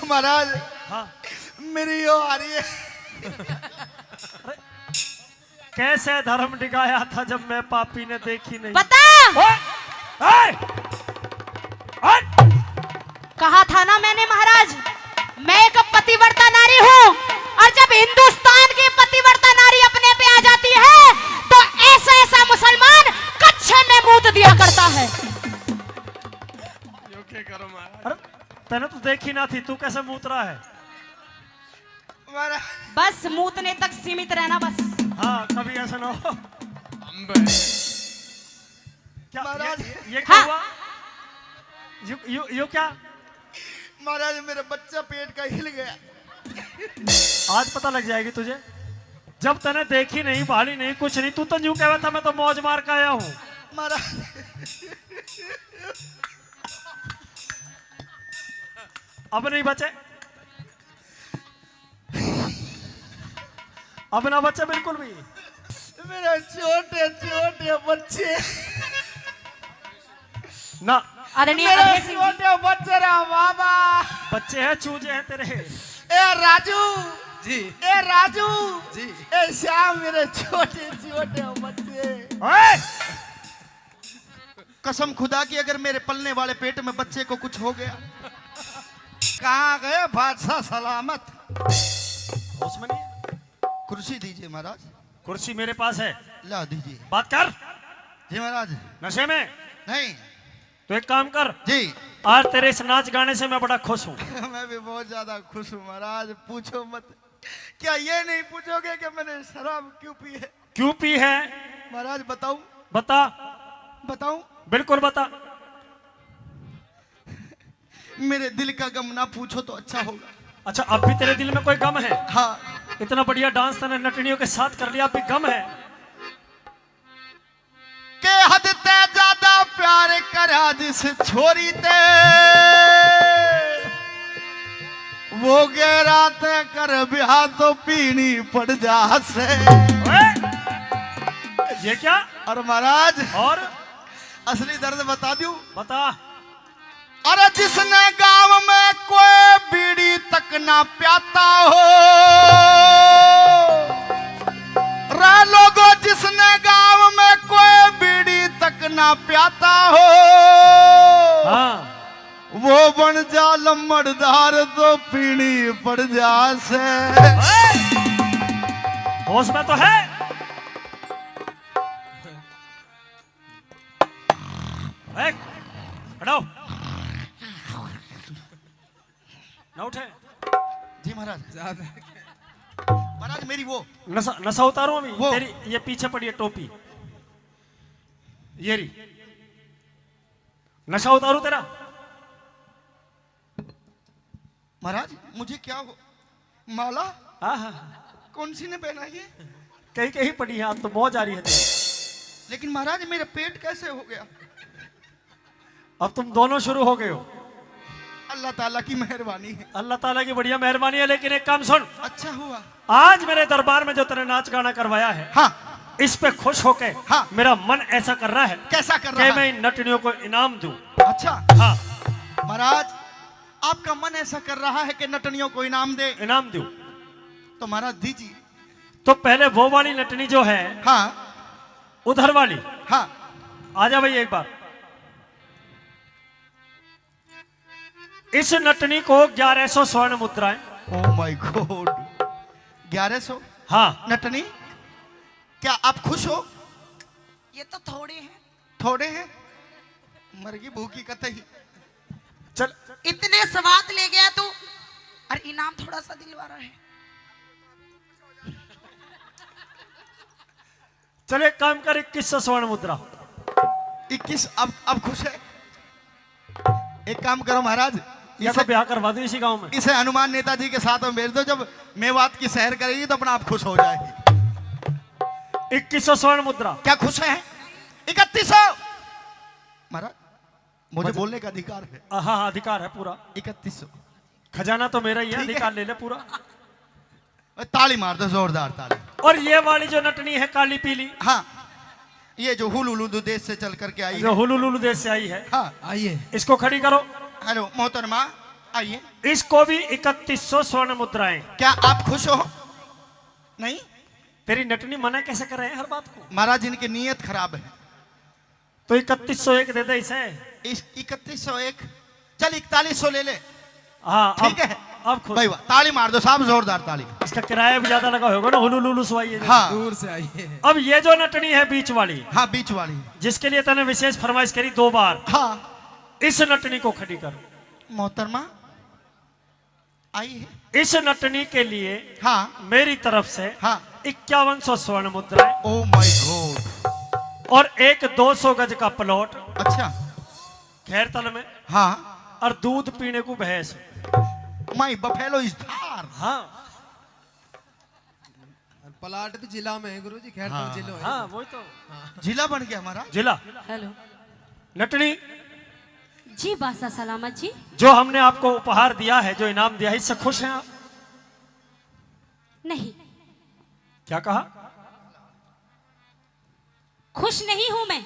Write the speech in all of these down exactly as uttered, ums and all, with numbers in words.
महाराज, हाँ। मेरी यो आ रही है। कैसे धर्म डिगाया था जब मैं पापी ने देखी नहीं। बता। ओए! ओए! ओए! कहा था ना मैंने महाराज, मैं एक पतिव्रता नारी हूँ, और जब हिंदुस्तान की पतिव्रता नारी अपने पे आ जाती है तो ऐसा ऐसा मुसलमान कच्छे में मूत दिया करता है। यो क्या करो महाराज? अरे, तने तो देखी ना थी, तू कैसे मूत रहा है? महाराज, बस मूतने तक सीमित रहना बस। हाँ, कभी ऐसा ना हो। अम्बे। क्या महाराज। ये, ये क्या हाँ। हुआ? यू यू यू क्या? महाराज, मेरा बच्चा पेट का हिल गया। आज पता लग जाएगी तुझे। जब तने देखी नहीं, भाली नहीं, कुछ नहीं, तू तो यूं कहवा था, मैं तो मौज मार के आया हूँ। महाराज, अब नहीं बचे, अब ना बचे बिल्कुल भी। मेरे छोटे छोटे बच्चे, ना। आदरणीय मेरे अभय सिंह जी। छोटे बच्चे रे बाबा। बच्चे हैं, चूजे हैं तेरे। ए राजू, जी। ए राजू, जी। ए श्याम, मेरे छोटे छोटे बच्चे। ओए! कसम खुदा की, अगर मेरे पलने वाले पेट में बच्चे को कुछ हो गया। कहाँ गए बादशाह सलामत? होश में नहीं है? कुर्सी दीजिए महाराज। कुर्सी मेरे पास है। ला दीजिए। बात कर। जी महाराज। नशे में? नहीं। तो एक काम कर। जी। आज तेरे इस नाच गाने से मैं बड़ा खुश हूँ। मैं भी बहुत ज्यादा खुश हूँ महाराज, पूछो मत। क्या ये नहीं पूछोगे कि मैंने शराब क्यों पी है? क्यों पी है? महाराज बताऊं? बता। बताऊं? बिल्कुल बता। मेरे दिल का गम ना पूछो तो अच्छा होगा। अच्छा, अब भी तेरे दिल में कोई गम है? हाँ। इतना बढ़िया डांस तने नटनियों के साथ कर लिया, अब भी गम है? के हद ते ज्यादा प्यार करा जिस छोरी ते, वो गैरा ते कर ब्याह तो पीनी पड़ जा से। ओए! ये क्या? और महाराज, और असली दर्द बता दूं? बता। अरे जिसने गांव में कोई बीड़ी तक ना प्याता हो, रे लोगो, जिसने गांव में कोई बीड़ी तक ना प्याता हो, हाँ। वो बन जा लम्बड़दार तो पीनी पड़ जा से। होश में तो है? ए, खड़ा हो। ना उठे। जी महाराज। ज्यादा महाराज मेरी वो नशा, नशा उतारूं अभी। वो। तेरी ये पीछे पड़ी है टोपी, ये रही। नशा उतारूं तेरा? महाराज मुझे क्या हो, माला हाँ, हाँ, हाँ। कौन सी ने पहनाई है? कहीं कहीं पड़ी है, आज तो मौज आ रही है तेरी। लेकिन महाराज मेरा पेट कैसे हो गया? अब तुम दोनों शुरू हो गए हो। अल्लाह ताला की मेहरबानी है। अल्लाह ताला की बढ़िया मेहरबानी है, लेकिन एक काम सुन, अच्छा हुआ। आज मेरे दरबार में जो तूने नाच गाना करवाया है, हाँ। इस पे खुश होके हाँ। मेरा मन ऐसा कर रहा है कैसा कर कि रहा मैं है? इन नटनियों को इनाम दूं। अच्छा। हाँ, महाराज आपका मन ऐसा कर रहा है कि नटनियों को इनाम दे, इनाम दूं। तो महाराज दीजिए। तो पहले वो वाली नटनी जो है, हाँ। उधर वाली, हाँ। आ जा भाई एक बार। इस नटनी को ग्यारह सौ स्वर्ण मुद्राएं। Oh my God, ग्यारह सौ। हाँ। नटनी, क्या आप खुश हो? ये तो थोड़े हैं। थोड़े हैं? मरगी भूखी कतई। चल, इतने स्वाद ले गया तू, और इनाम थोड़ा सा दिलवा रहा है। चल एक काम कर, इक्कीस सौ स्वर्ण मुद्रा। इक्कीस। अब अब खुश है? एक काम करो महाराज, या तो ब्याह करवा दो इसी गांव में। इसे हनुमान नेताजी के साथ में भेज दो। जब मेवात की सैर करेगी तो अपना आप खुश हो जाएगी। इक्कीस सौ स्वर्ण मुद्रा। क्या खुश है? इकतीस सौ। महाराज मुझे मुझे बोलने का अधिकार है। हाँ, हाँ, अधिकार है पूरा। इकतीस सौ। खजाना तो मेरा ही है, ठीक है। अधिकार ले ले पूरा। ताली मार दो, जोरदार ताली। और ये वाली जो नटनी है काली पीली, हाँ, ये जो हुलुलु देश से चल करके आई जो है। हुलुलुलु देश से आई है, हाँ। आइए। इसको खड़ी करो। हेलो मोहतरमा, आइए। इसको भी इकतीस सौ स्वर्ण मुद्राएं। क्या आप खुश हो? नहीं? तेरी नटनी मना कैसे करे हर बात को? महाराज, इनकी नीयत खराब है। तो इकतीस सौ एक दे दे इसे। इस इकतीस सौ एक, चल इकतालीस सौ ले ले। हाँ, ठीक है। अब खुश। भाई वाह, ताली मार दो साहब, जोरदार ताली। इसका किराया भी ज्यादा लगा होगा ना, हुलुलुलु सवाई है। हाँ। दूर से आई है। अब ये जो नटनी है बीच वाली, हाँ, बीच वाली। जिसके लिए तने विशेष फरमाइश करी दो बार, हाँ। इस नटनी को खड़ी कर। मोहतरमा आई है। इस नटनी के लिए, हाँ। मेरी तरफ से, हाँ। इक्यावन सौ स्वर्ण मुद्राएं। Oh my God। और एक दो सौ गज का प्लॉट। अच्छा। खैरतल में। हाँ। और दूध पीने को भैंस। My buffalo is far। हाँ। प्लाट भी जिला में है गुरु जी, खैरतल हाँ। जिलो है। हाँ, वही तो। हाँ। जिला बन गया हमारा। जिला। हेलो। नटनी। जी बासा सलामत जी। जो हमने आपको उपहार दिया है, जो इनाम दिया है, इससे खुश हैं आप? नहीं। क्या कहा? खुश नहीं हूं मैं।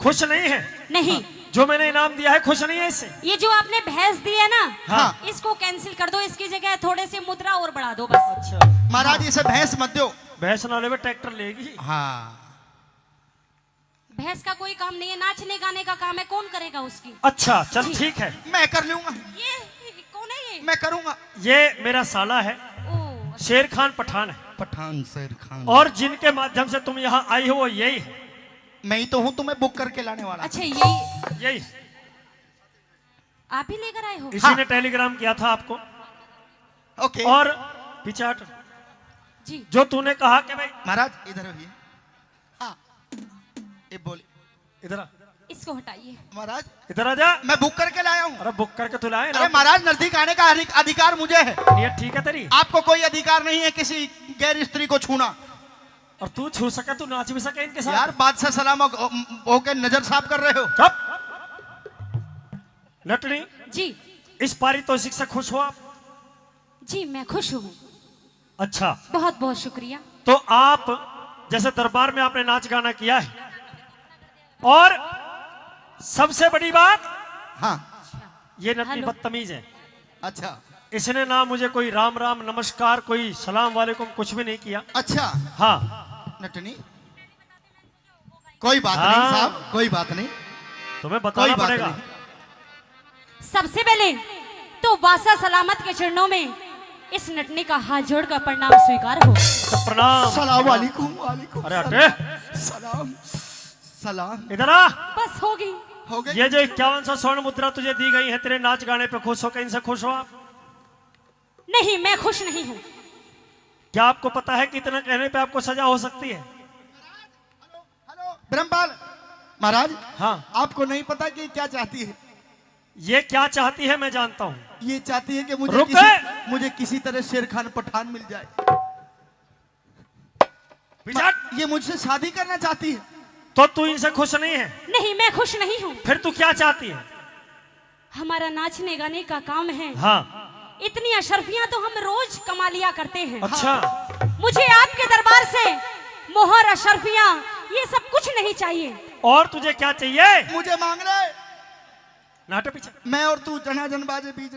खुश नहीं है? नहीं। हाँ, जो मैंने इनाम दिया है, खुश नहीं है इससे? ये जो आपने भैंस दी है ना, हाँ। इसको कैंसिल कर दो, इसकी जगह थोड़े से मुद्रा और बढ़ा दो बस। अच्छा। महाराज, इसे भैंस मत दो। भैंस ना लेवे, ट्रैक्टर लेगी। हाँ। भैंस का कोई काम नहीं है, नाचने गाने का काम है, कौन करेगा उसकी? अच्छा, चल जी। ठीक है। मैं कर लूंगा। ये कौन है ये? मैं करूंगा। ये मेरा साला है, ओ, अच्छा। शेर खान पठान है। पठान शेर खान। और जिनके माध्यम से तुम यहाँ आई हो, वो यही है। मैं ही तो हूँ तुम्हें बुक करके लाने वाला। अच्छा, यही। यही। आप ही लेकर आए हो? इसी हाँ। ने टेलीग्राम किया था आपको। ओके। और पीछे हट। जी। जो तूने कहा कि भाई महाराज, इधर आइए। हाँ। ये बोल। इधर आ। इसको हटाइए। महाराज। इधर आ जा। मैं बुक करके लाया हूँ। अरे, बुक करके तू लाए ना। अरे महाराज, नजदीक आने का अधि-, अधिकार मुझे है। नीयत ठीक है तेरी? आपको कोई अधिकार नहीं है किसी गैर स्त्री को छूना। और तू छू सके, तू नाच भी सके इनके साथ। यार, बादशाह सलाम हो-, होके नजर साफ कर रहे हो। चुप। नटनी। जी। इस पारितोषिक से खुश हो आप? जी, मैं खुश हूँ। अच्छा। बहुत बहुत शुक्रिया। तो आप जैसे दरबार में आपने नाच गाना किया है, और सबसे बड़ी बात, हाँ। ये नटनी हेलो। बदतमीज है। अच्छा। इसने ना मुझे कोई राम राम, नमस्कार, कोई सलाम वालेकुम, कुछ भी नहीं किया। अच्छा। हाँ। नटनी, कोई बात नहीं हाँ। साहब, कोई बात नहीं। तुम्हें बताना कोई बात पड़ेगा। नहीं। सबसे पहले तो बासा सलामत के चरणों में इस नटनी का हाथ जोड़कर प्रणाम स्वीकार हो। तो प्रणाम। सलाम वालेकुम, वालेकुम अरे सलाम। हटे। सलाम, सलाम। इधर आ। बस होगी। हो गई। ये जो इक्यावन सौ स्वर्ण मुद्रा तुझे दी गई है, तेरे नाच गाने पे खुश हो, क्या इनसे खुश हो आप? नहीं, मैं खुश नहीं हूँ। क्या आपको पता है कि इतना कहने पे आपको सजा हो सकती है? ब्रह्मपाल महाराज, हाँ। आपको नहीं पता कि क्या चाहती है? ये क्या चाहती है मैं जानता हूँ। ये चाहती है कि मुझे रुक। किसी, मुझे किसी तरह शेर खान पठान मिल जाए। पीछे हट। ये मुझसे शादी करना चाहती है। तो तू इनसे खुश नहीं है? नहीं, मैं खुश नहीं हूँ। फिर तू क्या चाहती है? हमारा नाचने गाने का काम है। हाँ। इतनी अशर्फियां तो हम रोज कमा लिया करते हैं। अच्छा। मुझे आपके दरबार से मोहर, अशर्फियां, ये सब कुछ नहीं चाहिए। और तुझे क्या चाहिए? मुझे मांग ले। नाटे पीछे। मैं और तू जना जन बाजे बीच।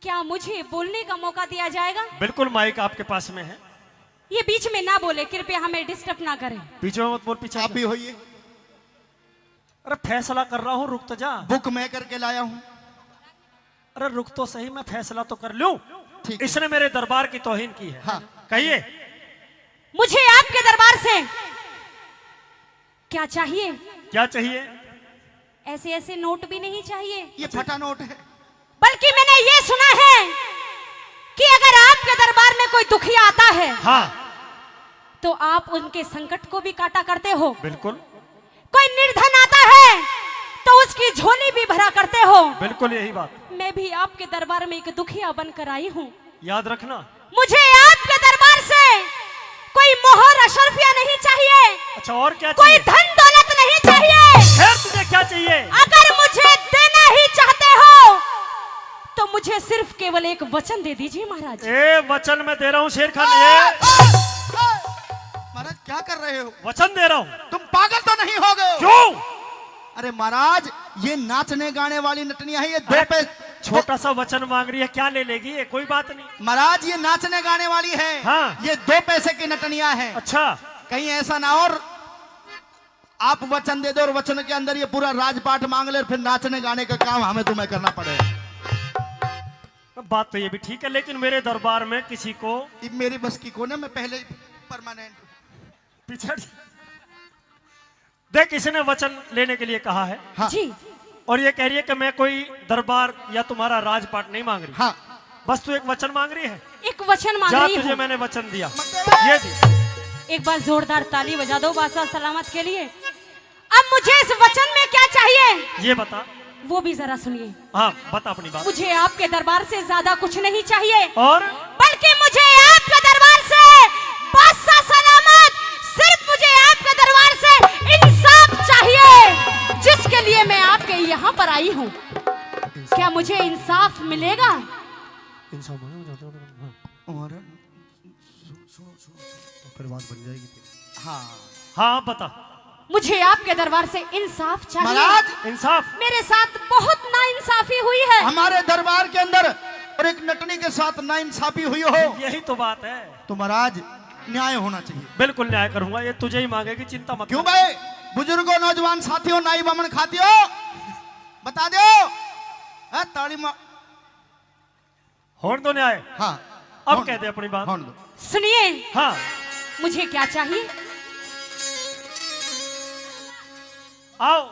क्या मुझे बोलने का मौका दिया जाएगा? बिल्कुल, माइक आपके पास में है। ये बीच में ना बोले कृपया, हमें डिस्टर्ब ना करें। बीच में मत बोल, पीछे आप से। भी होइए। अरे फैसला कर रहा हूँ, रुक तो जा। बुक मैं करके लाया हूँ। अरे रुक तो सही, मैं फैसला तो कर लूं। ठीक है। इसने मेरे दरबार की तौहीन की है। हाँ। कहिए। मुझे आपके दरबार से क्या चाहिए? क्या चाहिए? ऐसे ऐसे नोट भी नहीं चाहिए। ये फटा नोट है। बल्कि मैंने ये सुना है कि अगर आपके दरबार में कोई दुखिया आता है, हाँ। तो आप उनके संकट को भी काटा करते हो। बिल्कुल। कोई निर्धन आता है तो उसकी झोली भी भरा करते हो। बिल्कुल यही बात। मैं भी आपके दरबार में एक दुखिया बनकर आई हूँ। याद रखना। मुझे आपके दरबार से कोई मोहर अशरफिया नहीं चाहिए। अच्छा, और क्या कोई चाहिए? धन दौलत नहीं चाहिए। फिर तुझे क्या चाहिए? अगर मुझे देना ही चाहते हो तो मुझे सिर्फ केवल एक वचन दे दीजिए महाराज। ए, वचन मैं दे रहा हूँ शेर खान, ये। महाराज क्या कर रहे हो? वचन दे रहा हूँ। तुम पागल तो नहीं हो गए हो? क्यों? अरे महाराज, ये नाचने गाने वाली नटनिया है, ये दो अरे, पे छोटा सा वचन मांग रही है, क्या ले लेगी ये? कोई बात नहीं। महाराज, ये नाचने गाने वाली है, हाँ। ये दो पैसे की नटनिया है। अच्छा। कहीं ऐसा ना हो और आप वचन दे दो और वचन के अंदर ये पूरा राजपाट मांग ले और फिर नाचने गाने का काम हमें तुम्हें करना पड़े। बात तो ये भी ठीक है, लेकिन मेरे दरबार में किसी को ये मेरी बस की कौन है, मैं पहले ही परमानेंट पिछड़। देख, इसने वचन लेने के लिए कहा है। हाँ। जी। और ये कह रही है कि मैं कोई दरबार या तुम्हारा राजपाट नहीं मांग रही। हाँ। बस तू एक वचन मांग रही है। एक वचन मांग जा, रही तुझे हूँ। मैंने वचन दिया। ये दिया। एक बार जोरदार ताली बजा दो बादशाह सलामत के लिए। अब मुझे इस वचन में क्या चाहिए? ये बता। वो भी जरा सुनिए। हाँ, बता अपनी बात। मुझे आपके दरबार से ज्यादा कुछ नहीं चाहिए। और? बल्कि मुझे आपके दरबार से बादशाह सलामत, सिर्फ मुझे आपके दरबार से इंसाफ चाहिए, जिसके लिए मैं आपके यहाँ पर आई हूँ। क्या मुझे इंसाफ मिलेगा? इंसाफ मांगो, जाते हो, हाँ। और सुनो, सुनो, सुनो, सुनो। तो फिर बात बन जाएगी तेरी। हाँ। हाँ, बता। मुझे आपके दरबार से इंसाफ चाहिए। महाराज, इंसाफ। मेरे साथ बहुत नाइंसाफी हुई है। हमारे दरबार के अंदर और एक नटनी के साथ नाइंसाफी हुई हो, यही तो बात है। तो महाराज, न्याय होना चाहिए। बिल्कुल न्याय करूंगा, ये तुझे ही मांगेगी, चिंता मत क्यों कर। भाई, बुजुर्गों, नौजवान साथियों, नाई बामण खातियों, बता दो। हाँ, ताली मार। होण दो न्याय। हाँ, अब होण कह दो। दे अपनी बात। होण दो। सुनिए। हाँ। मुझे क्या चाहिए? आओ।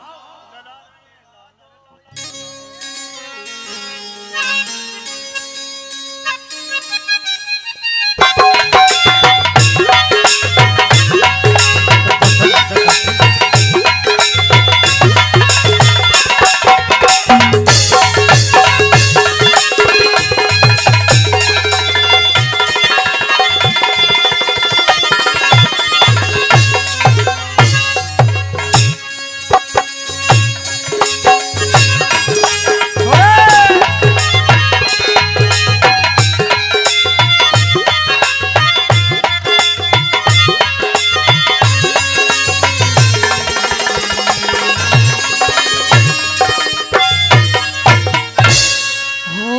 हो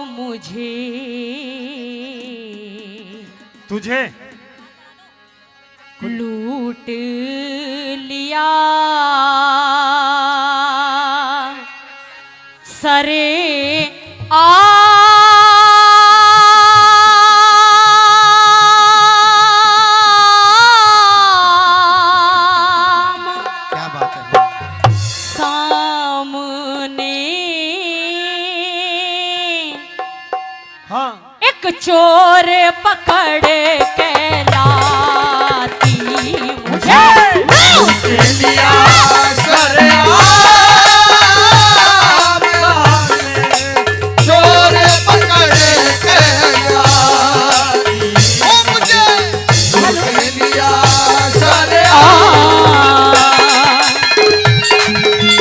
मुझे तुझे लूट लिया सरे आम। क्या बात है। सामने हाँ। एक चोर पकड़ के लाती मुझे। लूट लिया सरेआम सामने, चोर पकड़ के लाती। ओ मुझे लूट लिया सरेआम।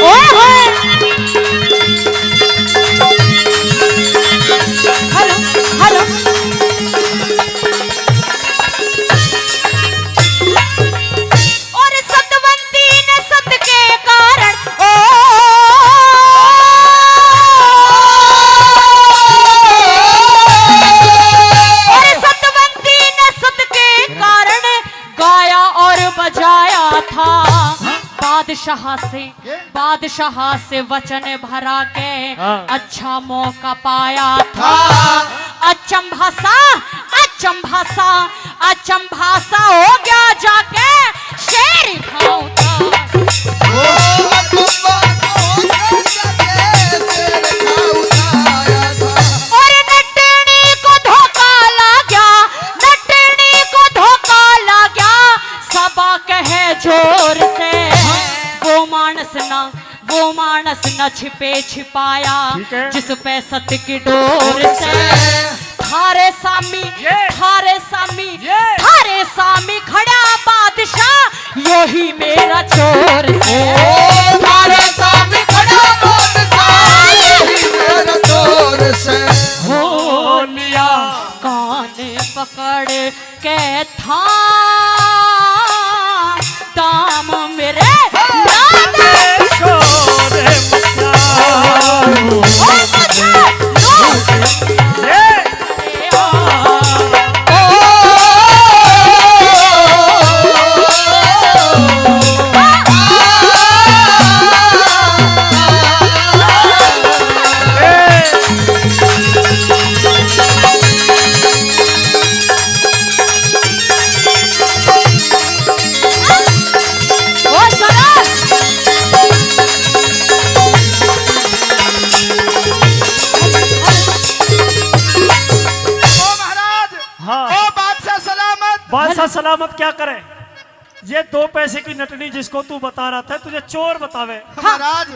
ओए होए। Hello, hello. और सतवंती ने सत के कारण, ओ, और सतवंती ने सत के कारण गाया और बजाया था बादशाह से। बादशाह से वचन भरा के हाँ। अच्छा मौका पाया था। हाँ। अचंभा सा, अचंभा सा, अचंभा सा हो गया जाके शेर खाऊं था। ओ, अचंभा सा हो गया जाके शेर खाऊं था। और नटनी को धोखा लग गया, नटनी को धोखा लग गया, सबा कहे जोर से। हाँ। वो मानस ना वो मानस न छिपे छिपाया, ठीक है। जिस पे सत की डोर से थारे सामी, ये। थारे सामी, ये। थारे सामी खड़ा बादशाह, यही मेरा चोर से। ओ, थारे सामी खड़ा बादशाह, यही मेरा चोर से। हो लिया कान पकड़ के था दाम मेरे नाद। सलामत क्या करे? ये दो पैसे की नटनी जिसको तू बता रहा था, तुझे चोर बतावे। महाराज,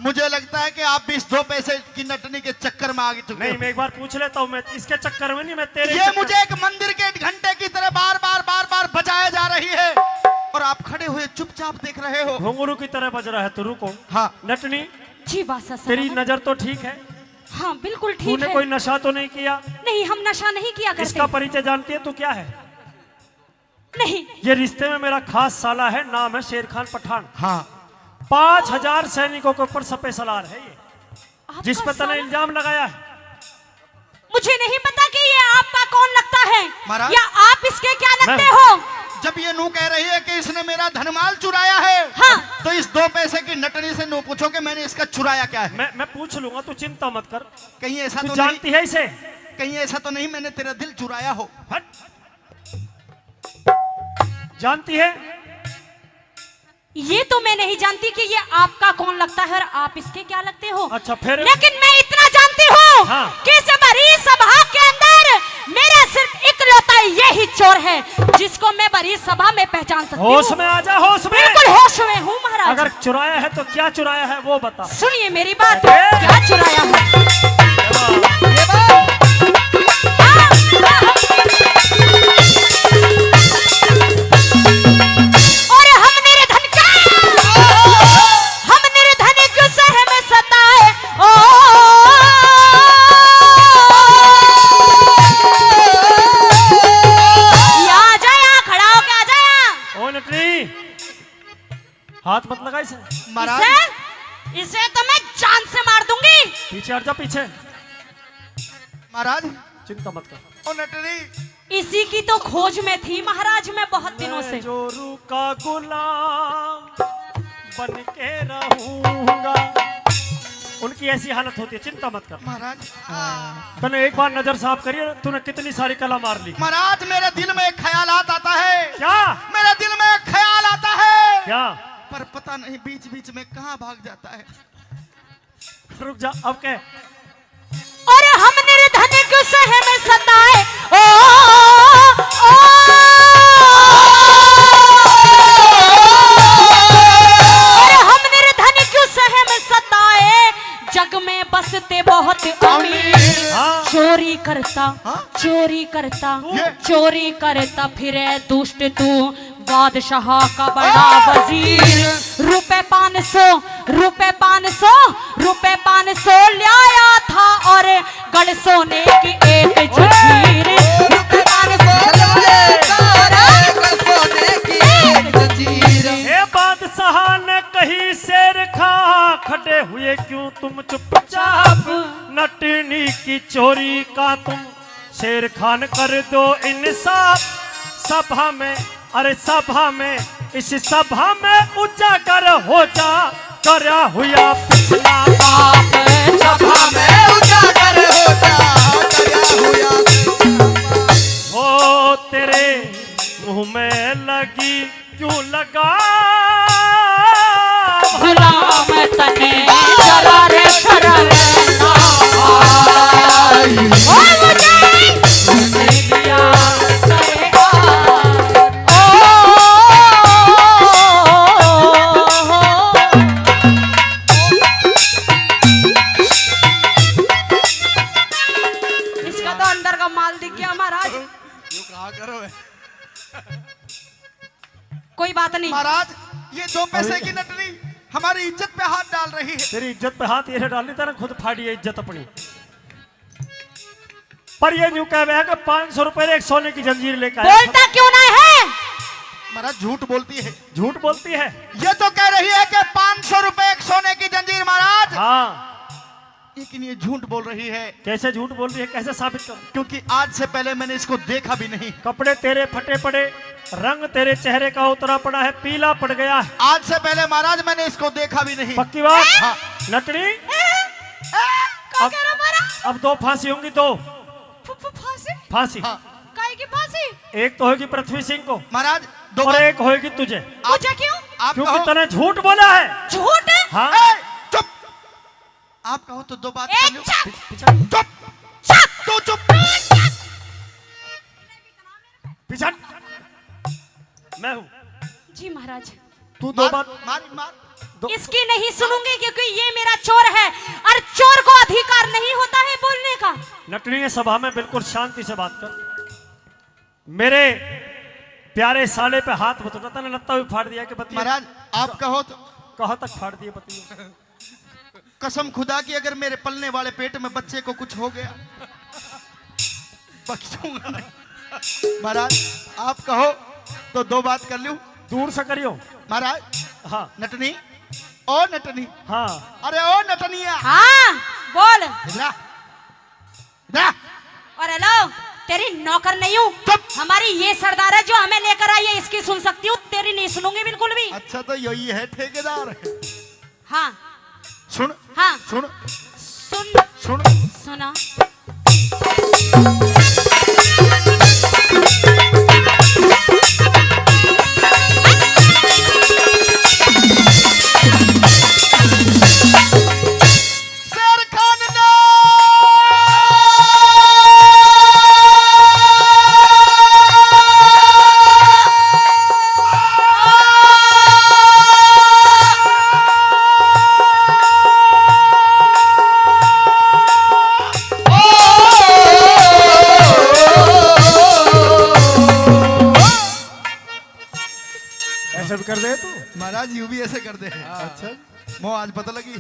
मुझे लगता है कि आप भी इस दो पैसे की नटनी के चक्कर में आ चुके नहीं, हो। मैं एक बार पूछ लेता हूँ, मैं इसके चक्कर में नहीं, मैं तेरे ये चक्कर मुझे एक मंदिर के घंटे की तरह बार बार बार बार बजाया जा रही है और आप खड़े हुए चुपचाप देख रहे हो। घुंघरू की तरह बज रहा है। तो रुको। हाँ। नटनी, जी बादशाह साहब। तेरी नजर तो ठीक है? हाँ, बिल्कुल ठीक तूने है। कोई नशा तो नहीं किया? नहीं, हम नशा नहीं किया करते। इसका परिचय जानती है तू क्या है? नहीं। ये रिश्ते में मेरा खास साला है, नाम है शेर खान पठान। हाँ। पाँच हजार सैनिकों के ऊपर सपे सलार है ये, आपका जिस पर तने साला? इल्जाम लगाया है। मुझे नहीं पता कि ये आपका कौन लगता है महाराज, या आप इसके क्या मैं लगते हो। जब ये नू कह रही है कि इसने मेरा धनमाल चुराया है, हाँ। तो इस दो पैसे की नटनी से नू पूछो कि मैंने इसका चुराया क्या है। मैं, मैं पूछ लूंगा, तू चिंता मत कर। कहीं ऐसा तू तो जानती नहीं, है इसे? कहीं ऐसा तो नहीं मैंने तेरा दिल चुराया हो? हट। जानती है? ये तो मैं नहीं जानती कि ये आपका कौन लगता है और आप इसके क्या लगते हो। अच्छा, फिर? लेकिन मैं इतना जानती हूँ हाँ। कि इस भरी सभा के अंदर मेरा सिर्फ इकलौता यही चोर है जिसको मैं भरी सभा में पहचान सकती हूँ। होश में आ जा, होश में। बिल्कुल होश में हूँ महाराज। अगर चुराया है तो क्या चुराया है वो बता। सुनिए मेरी बात, अरे! क्या चुराया है? ये बात। हाँ, हाँ। और हम निर्धन का, हम निर्धन क्यों सहम सताए? ओ, ये आ जा यहाँ, खड़ा होके आ जा यहाँ। ओ नटनी, हाथ मत लगा इसे। महाराज। इसे, इसे तो मैं जान से मार दूंगी। पीछे हट जा, पीछे। महाराज। चिंता मत कर। ओ नटनी। इसी की तो खोज में थी महाराज मैं बहुत दिनों से। मैं जोरू का गुलाम बन के रहूंगा। उनकी ऐसी हालत होती है, चिंता मत कर। महाराज। तूने एक बार नजर साफ करिए, तूने कितनी सारी कला मार ली। महाराज, मेरे दिल में एक ख्याल आता है। क्या? मेरे दिल में एक ख्याल आता है। क्या? पर पता नहीं बीच बीच में कहाँ भाग जाता है। रुक जा, अब कह। और हम निर्धन क्यों सहम सताए? ओ, ओ, और हम निर्धन क्यों सहम सताए? जग में बसते बहुत अमीर। हाँ। चोरी करता, हाँ? चोरी करता, ये। चोरी करता फिरे दुष्ट तू, बादशाह का बड़ा आ! वजीर। रुपए पाँच सौ, रुपए पाँच सौ, रुपए पाँच सौ ल्याया था और गल सोने की एक जंजीर। रुपए पाँच सौ ल्याया था और गल सोने की एक जंजीर। हे बादशाह ने कही शेर खां, खड़े हुए क्यों तुम चुपचाप? नटनी की चोरी का तुम शेर खान कर दो इंसाफ। सभा में, अरे सभा में, इस सभा में उजागर हो जा, करया हुआ पिछला पाप। सभा में उजागर हो जा, करया हुआ पिछला पाप। हो तेरे मुंह में लगी क्यों लगा? गुलाम तने जरा रे शर्म ना आई। ओ मुझे दिया करे आ। ओ, इसका तो अंदर का माल दिख गया महाराज। यूं कहा करो। कोई बात नहीं। महाराज, ये दो पैसे अरे की नटनी हमारी इज्जत पे हाथ डाल रही है। तेरी इज्जत पे हाथ ये डालनी, तेरा खुद फाड़ी है इज्जत अपनी। पर ये न्यू कह रहा है कि पाँच सौ रुपए एक सोने की जंजीर लेकर आया। बोलता क्यों ना है? महाराज, झूठ बोलती है। झूठ बोलती है। ये तो कह रही है कि पाँच सौ रुपए एक सोने की जंजीर, महाराज। हाँ। लेकिन ये झूठ बोल रही है। कैसे झूठ बोल रही है, कैसे साबित करूं? क्योंकि आज से पहले मैंने इसको देखा भी नहीं। कपड़े तेरे फटे पड़े, रंग तेरे चेहरे का उतरा पड़ा है, पीला पड़ गया है। आज से पहले महाराज मैंने इसको देखा भी नहीं। पक्की बात? हाँ। नटनी? ए, ए, का अब, कह रहा महाराज? अब दो फांसी होंगी, दो। फु-, फु-, फांसी? फांसी। हाँ। काय की फांसी? एक तो होगी पृथ्वी सिंह को। महाराज, दो और बात एक होगी तुझे। आप, मुझे क्यों? आप क्योंकि कहो। तने झूठ बोला है। झूठ? हाँ। ए, चुप। आप कहो तो दो बात ए, कर लो। चुप। पी-, पीछे। चुप। चुप। तू चुप। पीछे। मैं हूँ। जी महाराज। तू दो मार, बात मार, मार। दो इसकी नहीं सुनूंगी, क्योंकि ये मेरा चोर है और चोर को अधिकार नहीं होता है बोलने का। नटनी, ये सभा में बिल्कुल शांति से बात कर। मेरे प्यारे साले पे हाथ मत उठाता, ना लत्ता भी फाड़ दिया कि बतिया। महाराज, आप कहो तो। कहाँ तक फाड़ दिए बतिया? कसम खुदा की, अगर मेरे पलने वाले पेट में बच्चे को कुछ हो गया, बख्शूंगा नहीं। महाराज, आप कहो तो दो बात कर लूं। दूर से करियो। महाराज। हाँ। नटनी, ओ नटनी। हाँ। अरे ओ नटनिया। हाँ, बोल। इधर आ। इधर आ। और हेलो, तेरी नौकर नहीं हूँ। चुप। हमारी ये सरदार है जो हमें लेकर आई है, इसकी सुन सकती हूँ, तेरी नहीं सुनूंगी बिल्कुल भी। अच्छा, तो यही है ठेकेदार। हाँ। सुन। हाँ। सुन। सुन। सुन। सुना। शेर खान ने ऐसे भी कर दे तू। महाराज, यूं भी ऐसे कर दे। अच्छा। मो आज पता लगी।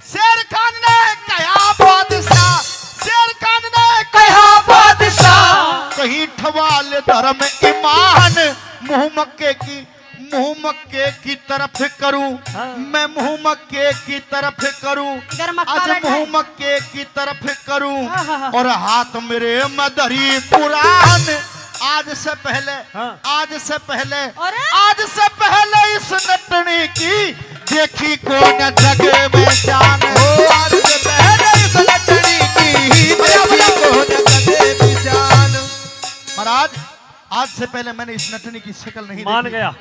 शेर खान ने कहा बादशाह, शेर खान ने कहा बादशाह, कहीं ठवाल धर्म ईमान, मुंह मक्के की, मुंह मक्के की तरफ करूं, हाँ। मैं मुंह मक्के की तरफ करूं, इधर मक्का आज बैठा मुंह है। मक्के की तरफ करूं, हाँ, हाँ, हाँ। और हाथ मेरे में धरी कुरान, आज से पहले, हाँ। आज से पहले, और? आज से पहले इस नटनी की देखी कौन जग में जान। ओ, आज से पहले इस नटनी की देखी कौन जग में जान। महाराज, आज से पहले मैंने इस नटनी की शक्ल नहीं मान देखी। गया।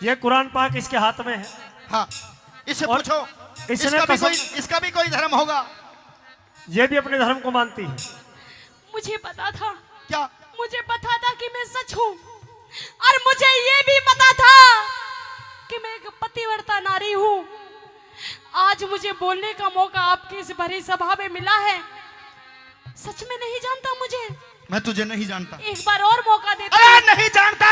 ये कुरान पाक इसके हाथ में है। हाँ, इससे और पूछो, इसने इसका भी कसम कोई, इसका भी कोई धर्म होगा। ये भी अपने धर्म को मानती है। मुझे पता था। क्या? मुझे पता था कि मैं सच हूँ, और मुझे ये भी पता था कि मैं एक पतिव्रता नारी हूँ। आज मुझे बोलने का मौका आपकी इस भरी सभा में मिला है। सच में नहीं जानता मुझे। मैं तुझे नहीं जानता। एक बार और मौका दे दो। अरे नहीं जानता।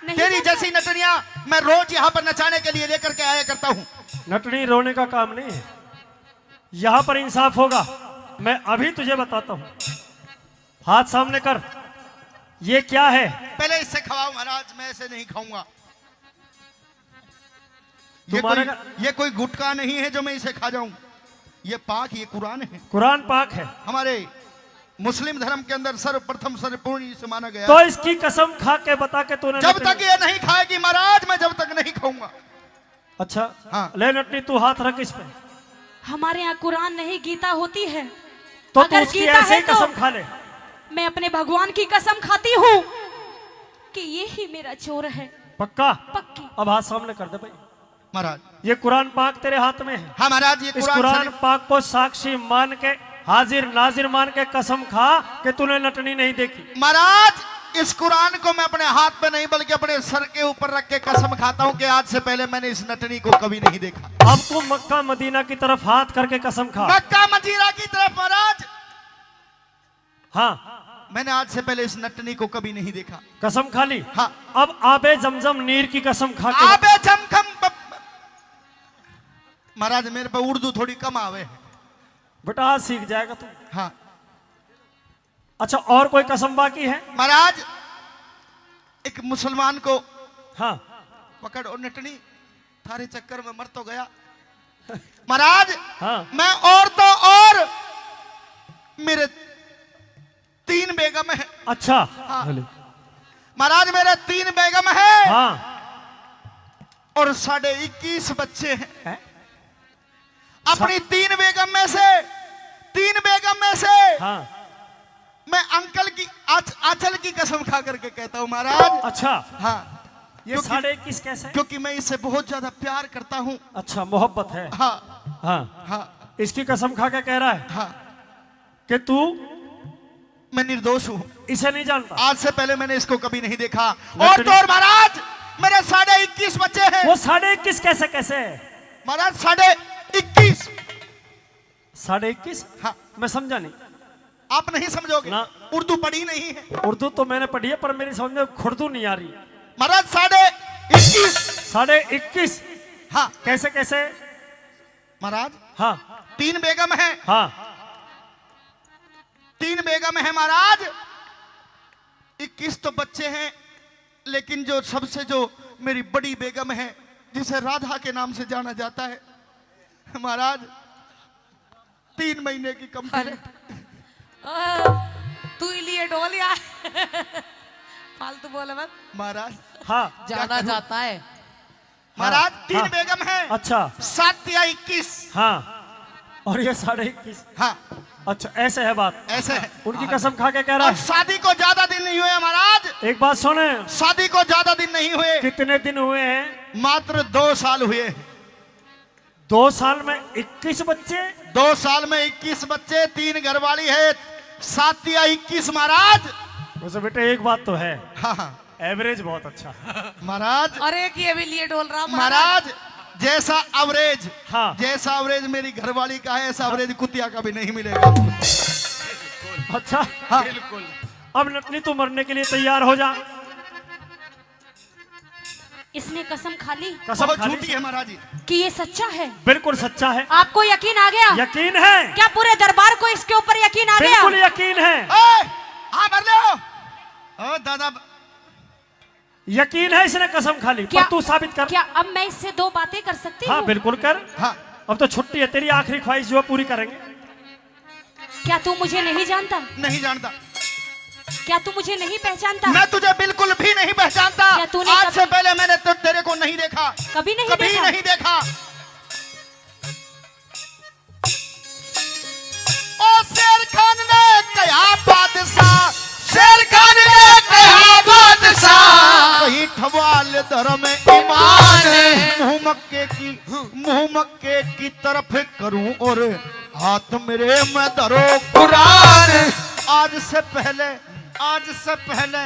नहीं तेरी जानता। जैसी नटनियां मैं रोज यहाँ पर नचाने के लिए लेकर के आया करता हूँ। नटनी, रोने का काम नहीं है, यहाँ पर इंसाफ होगा। मैं अभी तुझे बताता हूँ। हाथ सामने कर। ये क्या है? पहले इससे खवाओ महाराज, मैं इसे नहीं खाऊंगा। ये कोई, ये कोई गुटखा नहीं है जो मैं इसे खा जाऊं। ये पाक, ये कुरान है। कुरान पाक है। हमारे मुस्लिम धर्म के अंदर सर्वप्रथम सर्वपूर्ण इसे माना गया। तो इसकी कसम खा के बता के तूने जब तक ये नहीं खाएगी महाराज, मैं जब तक नहीं खाऊंगा। अच्छा, हाँ। ले नटनी, तू हाथ रख इस पे। हमारे यहाँ कुरान नहीं, गीता होती है। तो तू अगर उसकी गीता ऐसे है ही तो कसम खा ले। मैं अपने भगवान की कसम खाती हूँ कि ये ही मेरा चोर है। पक्का? पक्की। अब हाथ सामने कर दे भाई। महाराज। ये कुरान पाक तेरे हाथ में है। हाँ महाराज, ये इस कुरान कुरान शरीफ पाक को साक्षी मान के, हाजिर नाजिर मान के कसम खा कि तूने नटनी नहीं देखी। महाराज, इस कुरान को मैं अपने हाथ पे नहीं बल्कि अपने सर के ऊपर रख के कसम खाता हूँ कि आज से पहले मैंने इस नटनी को कभी नहीं देखा। अब तू मक्का मदीना की तरफ हाथ करके कसम खा। मक्का मदीना की तरफ महाराज। हाँ। मैंने आज से पहले इस नटनी को कभी नहीं देखा। कसम खा ली? हाँ। अब आबे जमजम नीर की कसम खा के आबे जमजम ब-, महाराज, मेरे पे उर्दू थोड़ी कम आवे। बेटा, आज सीख जाएगा तू। हाँ। अच्छा, और कोई कसम बाकी है? महाराज, एक मुसलमान को हाँ। पकड़ और नटनी, थारे चक्कर में मर तो गया। महाराज, हाँ। मैं और तो और मेरे तीन बेगम है। अच्छा। हाँ। महाराज, मेरे तीन बेगम है। हाँ। और साढ़े इक्कीस बच्चे हैं। हैं? अपनी तीन बेगम में से, तीन बेगम में से हाँ। मैं अंकल की आच-, आंचल की कसम खा करके कहता हूँ महाराज। अच्छा। हाँ। ये क्योंकि, साढ़े इक्कीस कैसे? क्योंकि मैं इससे बहुत ज्यादा प्यार करता हूँ। अच्छा, मोहब्बत है। हाँ। हाँ। हाँ। इसकी कसम खा के कह रहा है हाँ। कि तू मैं निर्दोष हूँ। इसे नहीं जानता। आज से पहले मैंने इसको कभी नहीं देखा। और तो और महाराज, मेरे साढ़े इक्कीस बच्चे हैं। वो साढ़े इक्कीस कैसे, कैसे? महाराज, साढ़े इक्कीस। साढ़े इक्कीस? हाँ। मैं समझा नहीं। आप नहीं समझोगे। ना। उर्दू पढ़ी नहीं है। उर्दू तो मैंने पढ़ी है, पर मेरी समझ में खुर्दू नहीं आ रही। महाराज, साढ़े इक्कीस। साढ़े इक्कीस? हाँ। कैसे, कैसे? महाराज, हाँ। तीन बेगम है। हाँ। तीन बेगम है महाराज, इक्कीस तो बच्चे हैं, लेकिन जो सबसे, जो मेरी बड़ी बेगम है, जिसे राधा के नाम से जाना जाता है, महाराज, तीन महीने की कम थी। अरे, ओ, तू ही लिए डोल यार। फालतू बोले मत। महाराज। हाँ। जाना जाता है। महाराज, हाँ, तीन हाँ। बेगम हैं। अच्छा। सात या इक्कीस। हाँ। और ये साढ़े इक्कीस। हाँ। अच्छा, ऐसे है बात। ऐसे है। उनकी कसम खा के कह रहा और है। शादी को ज्यादा दिन नहीं हुए महाराज। एक बात सुने। शादी को ज्यादा दिन नहीं हुए। कितने दिन हुए हैं? मात्र दो साल हुए। दो साल में इक्कीस बच्चे? दो साल में इक्कीस बच्चे, तीन घरवाली है, सात या इक्कीस महाराज। वैसे बेटे, एक बात तो है। हाँ, हाँ। एवरेज बहुत अच्छा। महाराज। और एक ये भी लिए डोल रहा महाराज। महाराज, जैसा एवरेज, हाँ। जैसा एवरेज मेरी घरवाली का है, ऐसा एवरेज कुतिया का भी नहीं मिलेगा। अच्छा। हाँ। बिल्कुल। अब नटनी, तू मरने के लिए तैयार हो जा। इसने कसम खा ली। कसम बहुत खा ली। झूठी है महाराज जी। कि ये सच्चा है? बिल्कुल सच्चा है। आपको यकीन आ गया? यकीन है। क्या पूरे दरबार को इसके ऊपर यकीन आ गया? बिल्कुल यकीन है। ए, हाँ, भर लो। ओ दादा, यकीन है इसने कसम खा ली, पर क्या, तू साबित कर। क्या अब मैं इससे दो बातें कर सकती हूँ? हाँ, बिल्कुल कर। हाँ। अब तो छुट्टी है, तेरी आखिरी ख्वाहिश जो है पूरी करेंगे। क्या तू मुझे नहीं जानता? नहीं जानता। क्या तू मुझे नहीं पहचानता? मैं तुझे बिल्कुल भी नहीं पहचानता। क्या तूने आज कभी से पहले मैंने तो तेरे को नहीं देखा। कभी नहीं कभी देखा? नहीं देखा। ओ शेर खान ने कहा बादशाह, शेर खान ने कहा बादशाह, कहीं ठवाल धर्म ईमान, मुंह मक्के की, मुंह मक्के की तरफ करूं और हाथ मेरे में धरो कुरान। आज से पहले, आज से पहले,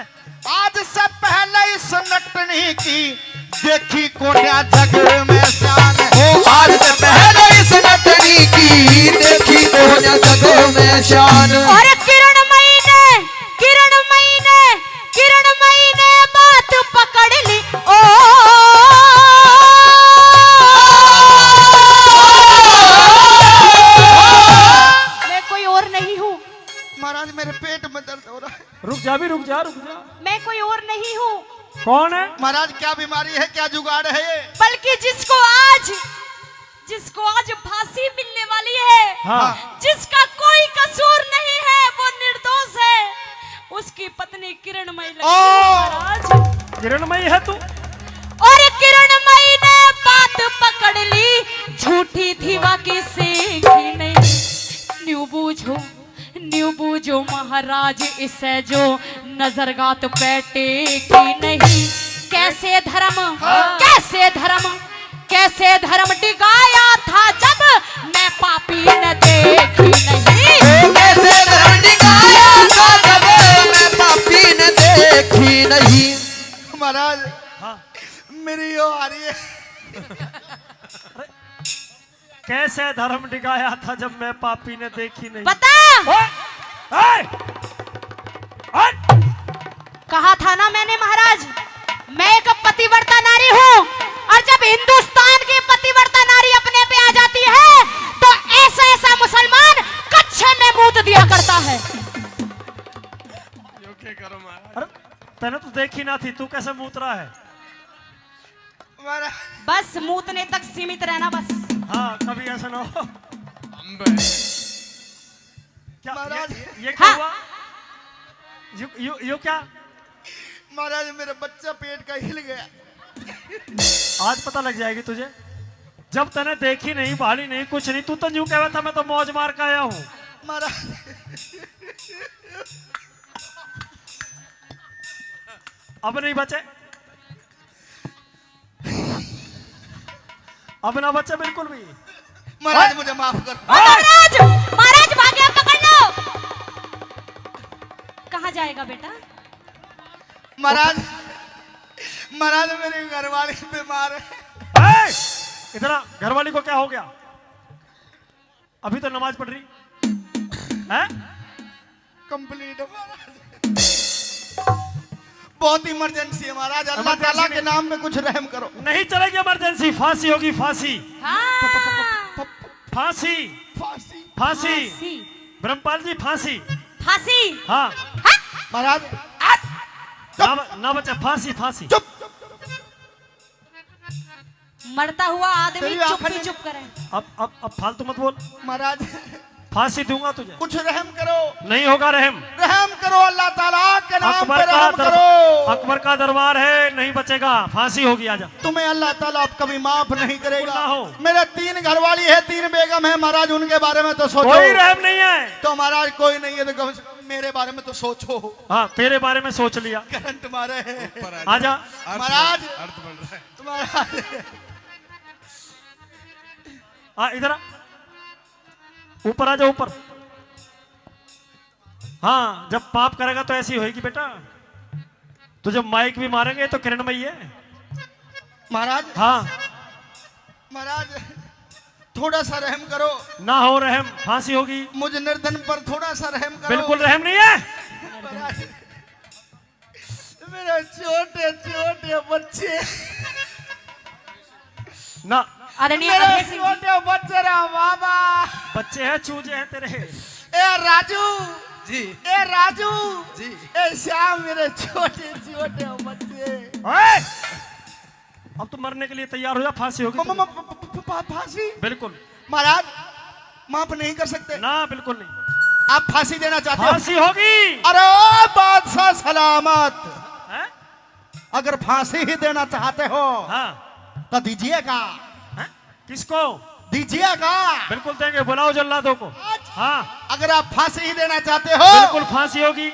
आज से पहले इस नटनी की देखी कोन्या जग में शान। ओ, आज से पहले इस नटनी की देखी कोन्या जग में शान। और किरणमयी ने, किरणमयी ने, किरणमयी ने बात पकड़ ली। ओ, मैं कोई और नहीं हूँ। महाराज, मेरे पेट में दर्द हो रहा है। रुक जा भी, रुक जा, रुक जा। मैं कोई और नहीं हूँ। कौन है? महाराज, क्या बीमारी है, क्या जुगाड़ है ये? बल्कि जिसको आज, जिसको आज फांसी मिलने वाली है, हाँ। जिसका कोई कसूर नहीं है, वो निर्दोष है, उसकी पत्नी किरणमयी लगती है, ओ! महाराज। किरणमयी है तू? और किरणमयी ने बात पकड़ ली, झूठी थी वा किसी की नहीं। न्यू बूझो, न्यू बूझो महाराज इसे जो नजरगात पे टेकी नहीं। कैसे धर्म, हाँ। कैसे धर्म, कैसे धर्म डिगाया था जब मैं पापी ने देखी नहीं। कैसे धर्म डिगाया था जब मैं पापी ने देखी नहीं। महाराज, हाँ। मेरी यो आ रही है। कैसे धर्म डिगाया था जब मैं पापी ने देखी नहीं। बता। ओए! ओए! ओए! कहा था ना मैंने महाराज, मैं एक पतिव्रता नारी हूँ, और जब हिंदुस्तान की पतिव्रता नारी अपने पे आ जाती है तो ऐसा ऐसा मुसलमान कच्छे में मूत दिया करता है। यो क्या करो महाराज? अरे, तने तो देखी ना थी, तू कैसे मूत रहा है? महाराज। बस मूतने तक सीमित रहना बस। हाँ, कभी ऐसा ना हो। अम्बे। क्या, महाराज। ये, ये क्या हाँ। हुआ? यू, यू, यू क्या? महाराज, मेरा बच्चा पेट का हिल गया। आज पता लग जाएगी तुझे। जब तने देखी नहीं, भाली नहीं, कुछ नहीं, तू तो यूं कहवा था, "मैं तो मौज मार के आया हूँ।" महाराज। अब नहीं बचे। अब ना बचे बिल्कुल भी। महाराज, ओए! मुझे माफ कर। ओ महाराज, महाराज भाग्य पकड़ लो। जाएगा बेटा। महाराज, महाराज, मेरी घरवाली बीमार है। ए, इधर आ, घरवाली को क्या हो गया? अभी तो नमाज पढ़ रही है। कंप्लीट है महाराज। बहुत इमरजेंसी है महाराज, अल्लाह ताला के नाम में कुछ रहम करो। नहीं चलेगी इमरजेंसी, फांसी होगी, फांसी। हाँ। फांसी। फांसी। फांसी। ब्रह्मपाल जी, फांसी। फांसी। हाँ। महाराज, आज ना ब-, ना बचे, फांसी, फांसी। चुप। मरता हुआ आदमी चुप ही चुप करे। अब, अब, अब फालतू मत बोल। महाराज, फांसी दूंगा तुझे। कुछ रहम करो। नहीं होगा रहम। रहम करो, अल्लाह ताला के नाम पे रहम करो। अकबर का दरबार है, नहीं बचेगा, फांसी होगी, आजा। तुम्हें अल्लाह ताला अब कभी माफ नहीं करेगा। ना हो। मेरे तीन घरवाली है, तीन बेगम है महाराज, उनके बारे में तो सोचो। कोई रहम नहीं है। तो महाराज कोई नहीं है तो कम से कम मेरे बारे में तो सोचो। हाँ, तेरे बारे में सोच लिया। करंट मारे है। ऊपर आ जा। आजा। अर्थ महाराज। बन, अर्थ बन रहा है। महाराज। आ, इधर आ। ऊपर आ जा, ऊपर। हाँ, जब पाप करेगा तो ऐसी होएगी बेटा। तुझे माइक भी मारेंगे तो किरणमयी है। महाराज। हाँ। महाराज, थोड़ा सा रहम करो। ना हो रहम, फांसी होगी। मुझ निर्धन पर थोड़ा सा रहम करो। बिल्कुल रहम नहीं है। महाराज, मेरे छोटे छोटे बच्चे। ना। आदरणीय मेरे अभय सिंह जी। छोटे बच्चे रे बाबा। बच्चे हैं, चूजे हैं तेरे। ए राजू। जी। ए राजू। जी। ए श्याम, मेरे छोटे छोटे बच्चे। ओए! अब तो मरने के लिए तैयार हो जा, फांसी होगी म-, म-, तुझे। म-, प-, प-, प-, प-, फांसी? बिल्कुल। महाराज, माफ नहीं कर सकते। ना, बिल्कुल नहीं। आप फांसी देना चाहते हो? फांसी होगी। अरे बादशाह सलामत, हैं? अगर फांसी ही देना चाहते हो, हाँ। तो दीजिएगा। हैं? किसको? दीजिएगा। बिल्कुल देंगे, बुलाओ जल्लादों को। आज हाँ। अगर आप फांसी ही देना चाहते हो, बिल्कुल फांसी होगी।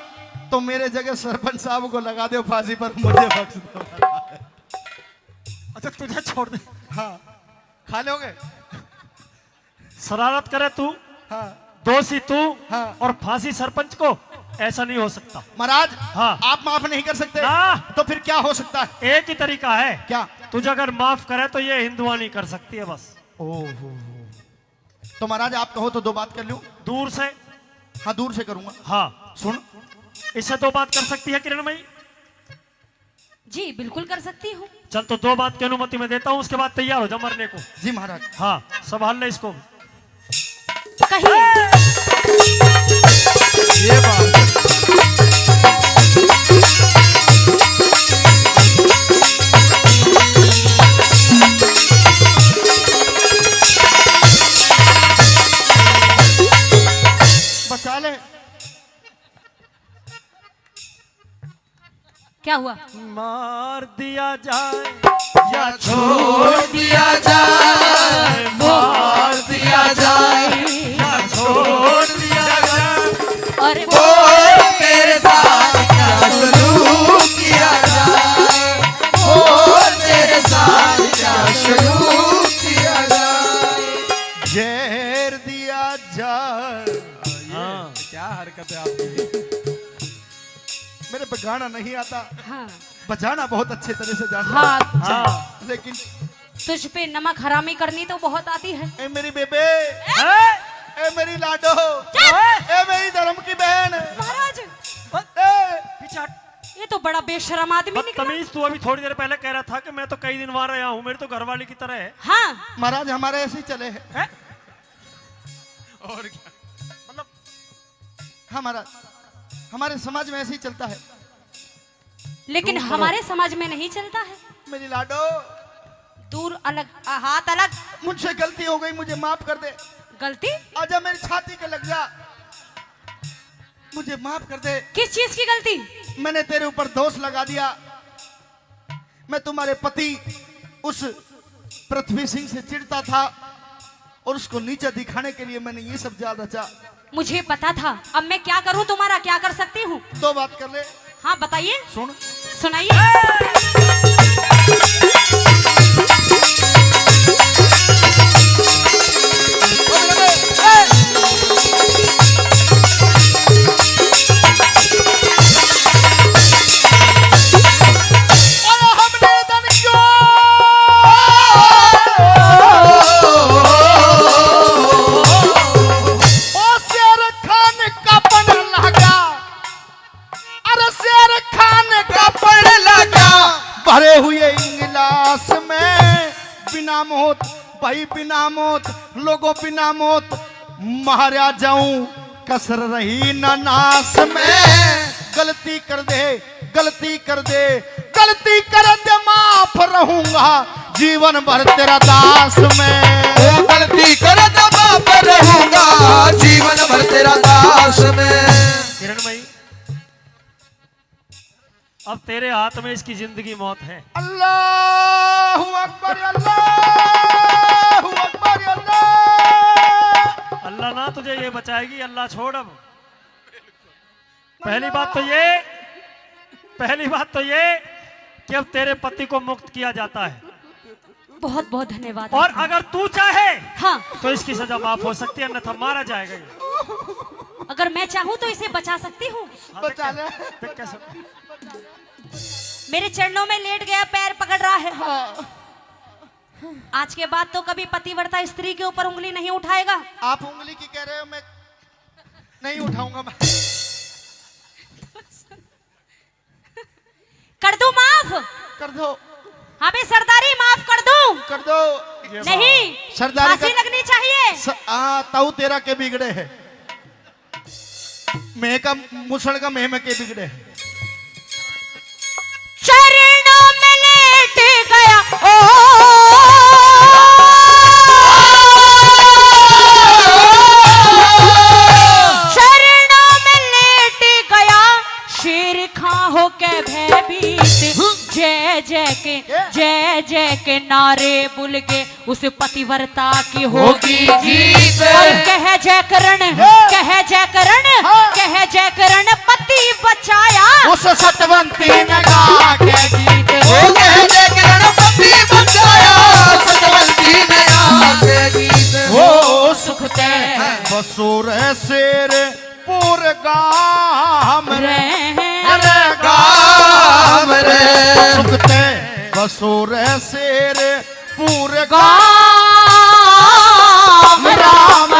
तो मेरे जगह सरपंच साहब को लगा दो फांसी पर, मुझे बख्श दो। अच्छा, तुझे छोड़ दे। हाँ, खा लोगे? शरारत करे तू, हाँ। दोषी तू, हाँ। और फांसी सरपंच को, ऐसा नहीं हो सकता। महाराज, हाँ। आप माफ नहीं कर सकते, ना। तो फिर क्या हो सकता है? एक ही तरीका है। क्या? तुझे अगर माफ करे तो ये हिंदुआनी कर सकती है बस। ओहो। तो महाराज, आप कहो तो दो बात कर लूं? दूर से। हाँ, दूर से करूंगा। हाँ। सुन। इससे दो बात कर सकती है किरणमयी? जी, बिल्कुल कर सकती हूँ। चल, तो दो बात की अनुमति मैं देता हूँ, उसके बाद तैयार हो जा मरने को। जी महाराज। हाँ, संभाल ले इसको। कहिए। ये बात। बचा ले। क्या हुआ? मार दिया जाए या छोड़ दिया जाए, मार दिया जाए या छोड़ दिया जाए। अरे बोल तेरे साथ क्या सलूक किया जाए, बोल तेरे साथ क्या सलूक किया जाए। जहर दिया जाए। हाँ। क्या हरकत है आपकी? मेरे बगाना नहीं आता। हाँ। बजाना बहुत अच्छे तरह से जानता हूँ। हाँ। हाँ। लेकिन तुझ पे नमक हरामी करनी तो बहुत आती है। ए मेरी बेबे। हैं? ए मेरी लाडो। चुप! ए मेरी धर्म की बहन। महाराज। ए। पीछे हट। ये तो बड़ा बेशरम आदमी निकला। बदतमीज, तू अभी थोड़ी देर पहले कह रहा था कि मैं तो कई दिन वहां रहा हूँ, मेरी तो घरवाली की तरह है। हाँ। महाराज, हमारे ऐसे ही चले हैं। हैं? और क्या? मतलब, हमारा, हमारे समाज में ऐसे ही चलता है। लेकिन दूर करो। हमारे समाज में नहीं चलता है। मेरी लाडो। दूर अलग, आ, हाथ अलग। मुझसे गलती हो गई, मुझे माफ कर दे। गलती? आजा मेरी छाती पे लग जा, मुझे माफ कर दे। किस चीज की गलती? मैंने तेरे ऊपर दोष लगा दिया। मैं तुम्हारे पति उस पृथ्वी सिंह से चिढ़ता था और उसको नीचा दिखाने के लिए मैंने ये सब जाल रचा। मुझे पता था, अब मैं क्या करूं, तुम्हारा क्या कर सकती हूँ? दो बात कर ले। हाँ, बताइए। सुन। सुनाइए। बिना मौत, लोगों, बिना मौत मारया जाऊं, कसर रही ना नाश में। गलती कर दे, गलती कर दे, गलती कर दे, माफ रहूंगा जीवन भर तेरा दास मैं। गलती कर दे, माफ रहूंगा जीवन भर तेरा दास मैं। किरण भाई, अब तेरे हाथ में इसकी जिंदगी मौत है। अल्लाहू अकबर, अल्लाहू अकबर, अल्लाह। अल्लाह ना तुझे ये बचाएगी, अल्लाह छोड़ अब। पहली बात तो ये, पहली बात तो ये कि अब तेरे पति को मुक्त किया जाता है। बहुत बहुत धन्यवाद और आपका। अगर तू चाहे हाँ। तो इसकी सजा माफ हो सकती है, अन्यथा मारा जाएगा ये। अगर मैं चाहूँ तो इसे बचा सकती हूँ। हाँ, देख बचा ले। देख कैसे। मेरे चरणों में लेट गया, पैर पकड़ रहा है। हाँ। आज के बाद तो कभी पतिव्रता स्त्री के ऊपर उंगली नहीं उठाएगा। आप उंगली की कह रहे हो, मैं नहीं उठाऊंगा मैं। कर दूं माफ? कर दो। अबे सरदारी, माफ कर दूं? कर दो। नहीं, सरदारी फांसी का लगनी चाहिए। स-, आ, ताऊ तेरा के बिगड़े है। मैं का मुसड़ का मैं, मैं के बिगड़े है। चरणों में लेट गया ओ, चरणों में लेट गया शेर खां होके भयभीत। जय जय के, जय जय के नारे बोल के उस पतिव्रता की होगी जीत। और कह जय करण, कह जय करण, हाँ। कह जय करण पति बचाया। उस सतवंती ने गा के गीत। ओ कह जय करण पति बचाया, सतवंती ने गा के गीत। ओ सुख ते बसो रे शेर पूर गाम रे, रे। अरे गाम रे। सुख ते बसो रे शेर पूर गाम राम